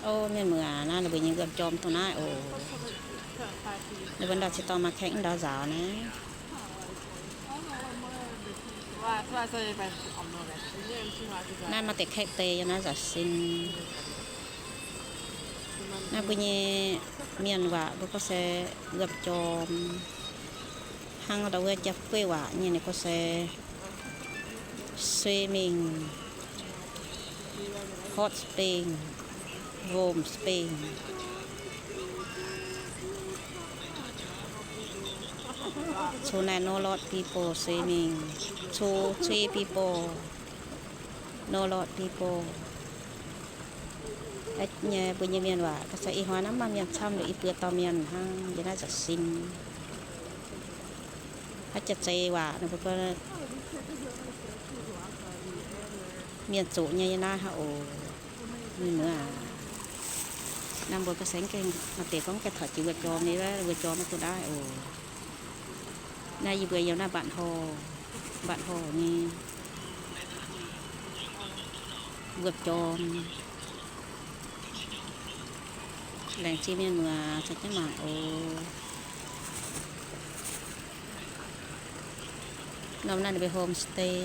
O, mienh muoz, naaiv ninh mbuo nyei wuom jorm dongh naaiv oc. Ninh mbuo ndau ziex dorngx maaih kaeqv ndau nzaaux naaiv. Naaiv maaih deix kaeqv deix yiem naaiv nzaaux sin. Naaiv mbuo nyei mienh waac mbuo gorngv se wuom jorm. Hnangv ndau wuov Jaav Gueiv waac nyei ninh gorngv se swimming, hot spring, warm spring. Caux naaiv no lot people swimming, caux three people, no lot people. Nyei mbuo nyei mienh waac, ga'se ih hnoi naaiv maaih mienh camv liuz, ih buo dorh mienh hnangv yiem naaiv nzaaux sin. Haaix jaax zei waac, mienh zoqc nyei yiem naaiv hnangv oc. Mienh muoz aac, naaiv mbuo ga'se maaih deix gorngv gaengh taux jiex wuom jorm nyei, wuom jorm maiv duqv ndaaih oc. Naaiv yie mbuo yiem naaiv mbatc horh, mbatc horh nyei wuom jorm. Laengz zingh mienh muoz caux jienv mangc oc. Norm naaiv ninh mbuo homestay,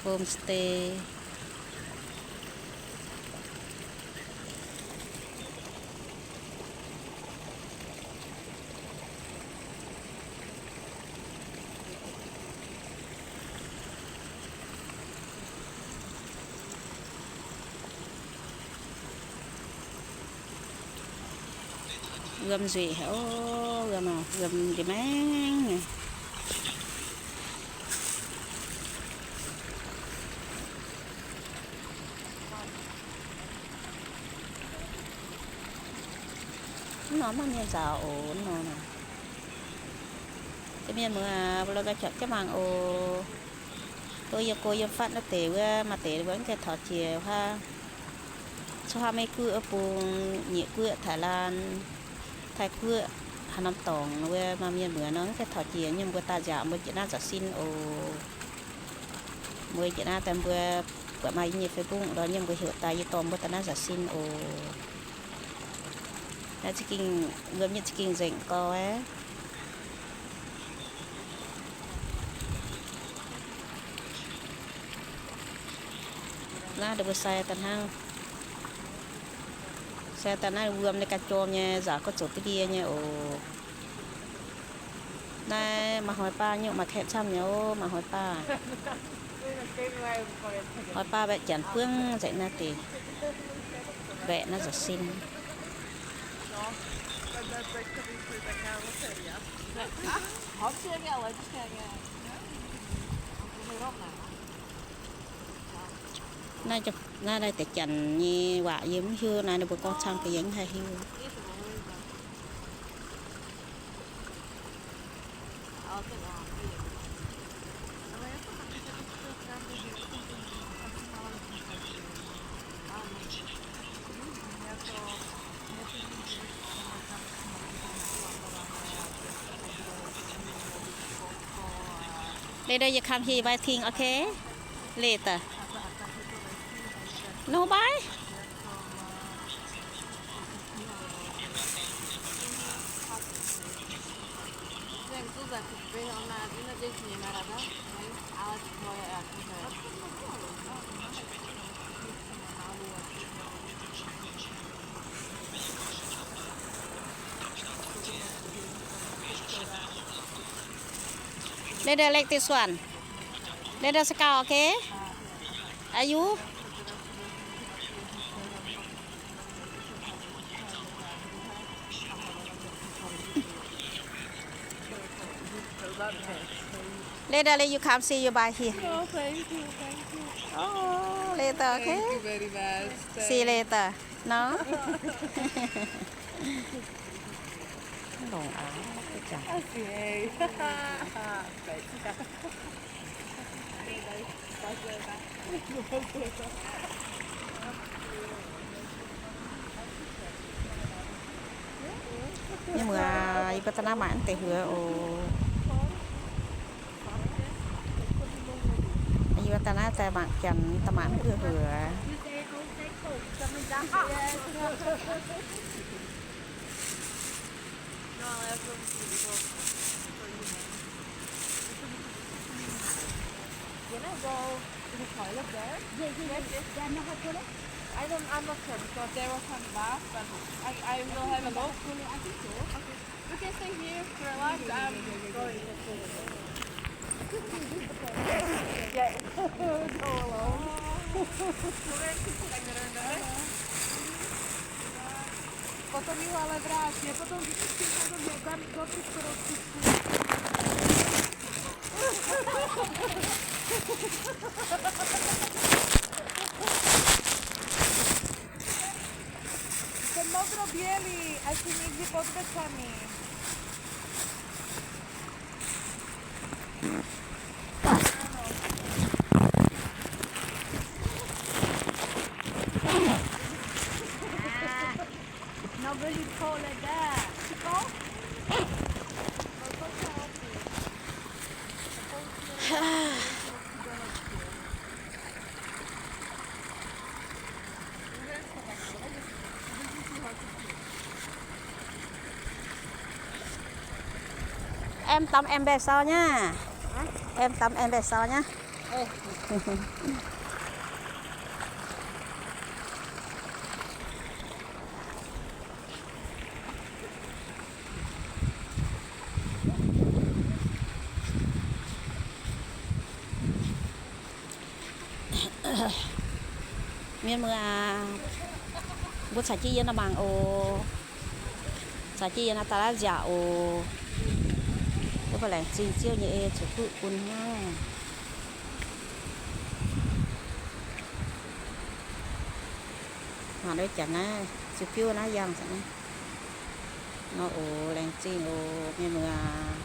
homestay. Wuom nzueic haic oc, wuom, wuom nzengc maengh. Mv norm maaih mienh nzaaux oc, mv norm. Mienh muoz, mbuo lorz ga'qorngv jienv mangc oc. Go yiem, go yiem fatv naaiv deix wuov, maaih deix wuov mv gaengh taux jiex wuov, caux haav Meiv Guoqv wuov bung, Nyeic Guoqv, Thailand, Taiv Guoqv, haaix norm dorngx wuov maaih mienh muoz nor mv gaengh taux jiex, yiem mbuo daaih nziaauc mbuo njiec naaiv nzaaux sin oc. Mbuo njiec naaiv daaih mbuo buatc maaih yie nyei Facebook lorz yiem mbuo heuc daaih yie dorh mbuo daaih naaiv nzaaux sin oc. Naaiv za'gengh wuom nyei za'gengh nzengc gorx aqv. Naaiv ndongc mbuo sai daaih hnangv, sai daaih naaiv wuom nyei ganh jorm nyei, nzaaux gorngv zoux duqv ndie nyei oc. Naaiv maaih hnoi baav nyungc maaih kaeqv camv nyei oc, maaih hnoi baav. Hnoi baav mbaeqc janx buangv nzengc naaiv deix, mbaeqc naaiv nzaaux sin. Naaiv, naaiv deix janx nyei waac yie mv hiuv, naaiv ninh mbuo gorngv camv ga'yie mv haih hiuv. Later you come here, buy thing, okay? Later. No buy? Later, like this one. Later, scout, okay? Are you? Later, let you come see you buy here. Oh, thank you, thank you. Oh, later, okay? Thank you very much. See you later. No? Longc aqv, mv baac jangx. Mienh muoz, yie mbuo daaih naaiv mangc mv deix huox oc. Yie mbuo daaih naaiv daaih mangc janx daaih mangc mv deix huox. Yes. No, I have room to go for you, man. Can I go to the toilet there? Yeah, yeah, yes, yeah. Yes. They are not toilet? I don't, I'm not sure because there was some bus, but I, I will have a look. Toilet, I think so. Okay. You can stay here for a while. I'm going. Yeah. Go alone. Potom ju ale vrátil, potom vždycky potom je dám do prostoru. Ten modro-bělý, asi někdy pod dveřmi. Not really cold like that. Too cold? Em tắm em về sau nhá. Hả? Em tắm em về sau nhá. Ê. Mienh muoz aac, mbuo caux jienv yie nor mangc oc. Caux jienv yie nor daaih laav nziaauc oc. Mbuo baac laengz zingh Ziouv nyei ei zuqc duqv bun hnangv. Mangc nduov janx naaiv, ziouc biuv naaiv yangh nor oc. Laengz zingh oc, mienh muoz aac.